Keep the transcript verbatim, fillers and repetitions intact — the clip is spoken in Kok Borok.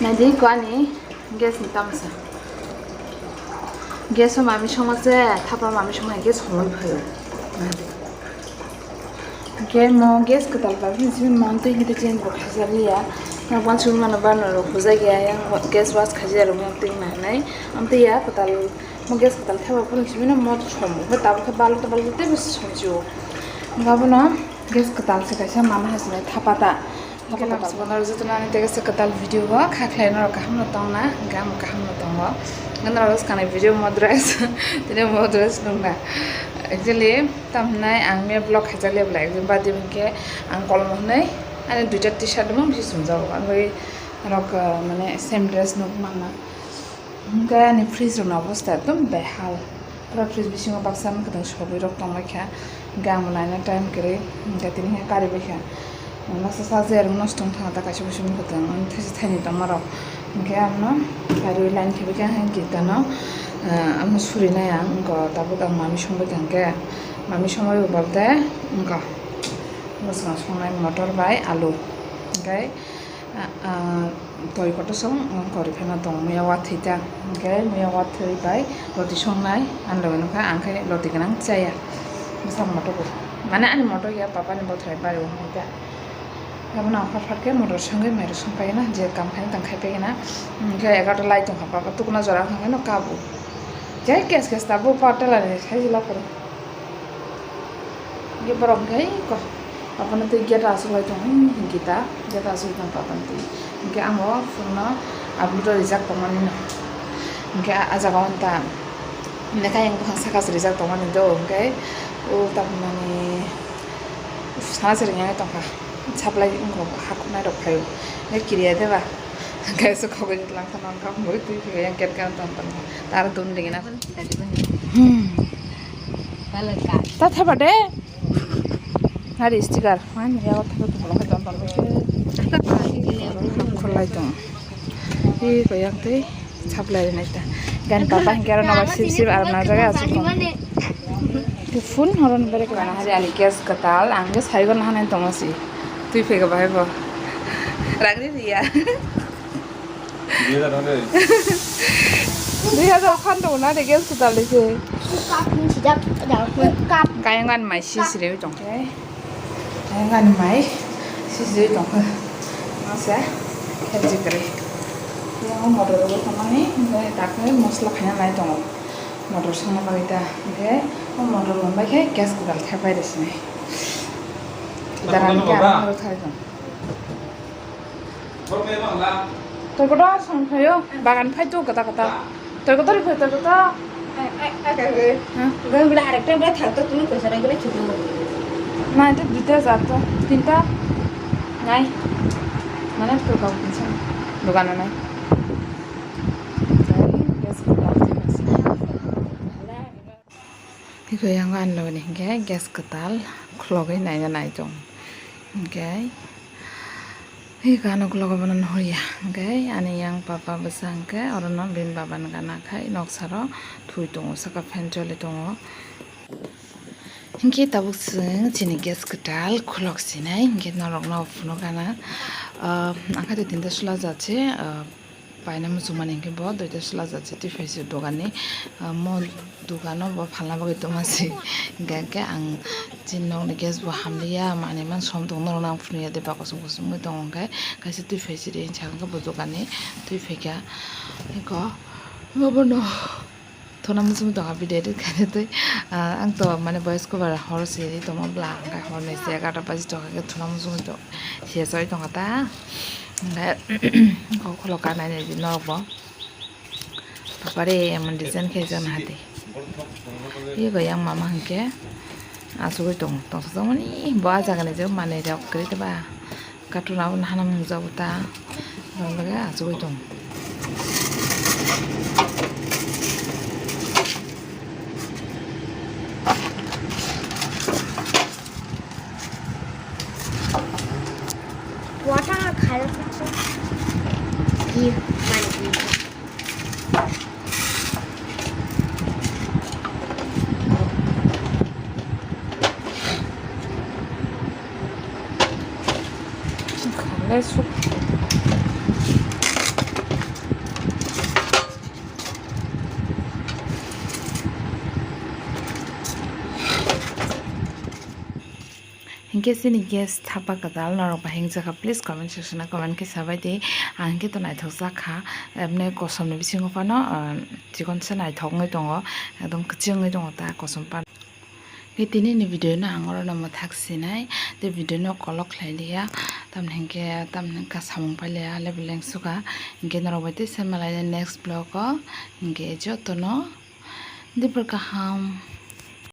Naidi ko ani gas ni tamsa. Gas o mami songma se, thapa mami songma gas homoi phaio. Naidi. Hingke mo gas kwtal bai phano simi mo twi hingke change bo khaijak liya. Yang wansuk mano burner rok hujak ya, yang gas wash khaijak rok yang twi manai. Amtwi ya kwtal, mo gas kwtal thaiba phano simi no mo som, hwnkhe tabuk khe balu tabuk teibo somsio. Hwnkhe abono gas kwtal se kaisa mama hai sinai thapa ta. Joto nani tei kaisa kwtal video o kha khlai norok kaham no tong na, hwnkhe ang bo kaham no tongo. Hwnkhe norok swkang ni video mo dress, tini mo dress nung na. Actually, tam hinai ang miya vlog khaijak liya belai ekdin badi hwnkhe ang kolmo hinui ani duita T-shirt no bisi sumjago. Ang bai norok, ah, mane same dress nuk mang na. Hwnkhe ani fridge rokni obostha ekdom behal. Pura fridge bisingo baksa mwkhwtwng sogwi rok tonglaikha. Hwnkhe ang bo naina time kwrwi. Hwnkhe tini khe karibaikha. Baksa sajai rok nosto wngkha ta kaisa kusu mwkhwtwng. Ani thaisa thaini tongmarok. Hwnkhe ang no kariwi line khebaikha hwnkhe tano, ah, ang no surinai ang wngkha tabuk ang mami songbaikha hwnkhe. Mami songbai bo bolte wngkha. Bwskango songnai motor bai alu. Hwnkhe Ah, ah, toi kotor song, oh, kori phano tong, muya wathwi ta. Hwnkhe muya wathwi bai roti songnai, ani loge nukha, ang khe roti gwnang chaya. Bwsa motor bo. Mane ani motor ya, papa ni bothai bai o hwnwi ta. Abono ang hor hor khe motor songwi mairok song paina, je kam khaina tang khai paina. Hwnkhe egarota lai tongkha, papa tukuna jora wngkha khe no kabo. Jai kes kes ta bo patala ni sai jila phuru. Hingke borok hingke ko, abono tei gate aswk lai tong, hingke ta gate aswk tong papa ni twi. Hingke ang bo phone no upload o rijak tongmani no. Hingke ah, ah jaga o ta lekha yang buphang saka se rijak tongmani do, hingke o tamni sana se ringya tongkha, saplai wngkha hakhwk nai rok phaio, hingke kiriya de ba. Kaisa khogwi lang thang ang kha, bui twi phai yang ket kan tong tong. Tar dun ding na. Hmm. Ta thaba de. Hari sticker. Man ya thaba tu lo don don. Khulai tong. Hi ko yang tei saplai nai ta. Gan papa hingke aro nawa sip sip aram na jaga asuk tong. Phone horon berek lana hari ani gas katal ang gas hai gor na hanai tong si. Twi phai ga bahai bo. Rang ri ya. Dui hajar hwnwi. Dui hajar khan tongo na de gas kwtal de se. Cup ni sijak, ada cup. Kayang ani mai si siri tong. Kayang ani mai si siri tong. Masa kebji kari. Yang motor rogo tamani, ini tak mosla kaya nai tongo. Motor songna bagwi ta, oke. O motor lombai khe gas kwtal khe pai de sini. Daran khe ang motor thai tong. Toi kotor song phaio, bagan phai tu kata kata. Toi kotor phai toi kotor. Hai, hai, hai, hai. Hah? Gue bela harap tu bela thang tu tunu pesa rai gue cukup. Na itu duita jat tu, tinta. Nai. Mana tu kau pinsan. Dukan nai. Hiko yang ani loge ni hingke gas kwtal khulogwi naina nai tong. Hingke hiko ano khulogwi bono nuhur ya. Hingke ani yang papa bwsa hingke orono bini baba ni gana khai noksaro thui tongo saka fan choli tongo. Hingke tabuk chwng chini gas kwtal khulok sinai hingke norok no phunuk gana. Ah, ang khe tinta sula jat se, ah, Paina muchungmani hingke bo duita sula jat se twi phai se dogan ni, ah, mo dogan o bo phalna bagwi tongma se. Hingke hingke ang chini nok ni gas bo hamliya, manui man som tong norok no ang phunukya de ba kosom kosom wngwi tongo hingke kaisa twi phai se de hinsa hingke bo dogan ni twi phaikha. Eko obono. Thuna muchung tongkha video edit khaina twi. Ah, ang to mane voice cover hor se ri tongma bwla hwnkhe hor ni se egarota baji tongkha khe thuna muchung to se soi tongkha ta. Hwnkhe kok khulok ka nai nai di norok bo. Papare emon design khe jana hati. Ego yang mama hwnkhe asugwi tongo. Tongsa tongmani bo ah jaga ni je manwi rok kwrwi tongba. Carton abo nahana mungjago ta. Abo lage achugwi tongo. Watang khayo. Give money. Khanle suk. Hinkhe chini gas thapa kwtal norok bai hingjak kha, please comment section o comment khe sabai di. Ang hinkhe to naithok jak kha, emne kosom ni bisingo phano, ah, chikon se naithok wngwi tongo, ekdom kwchwng wngwi tongo ta kosom pan. Hinkhe tini ni video no ang oro no mwthak sinai, tei video no kolok khlai liya, tamni hinkhe tamni wngkha samung pailiya level lengsuka, hinkhe norok bai tei se malai next vlog o, hinkhe joto no dibor kaham.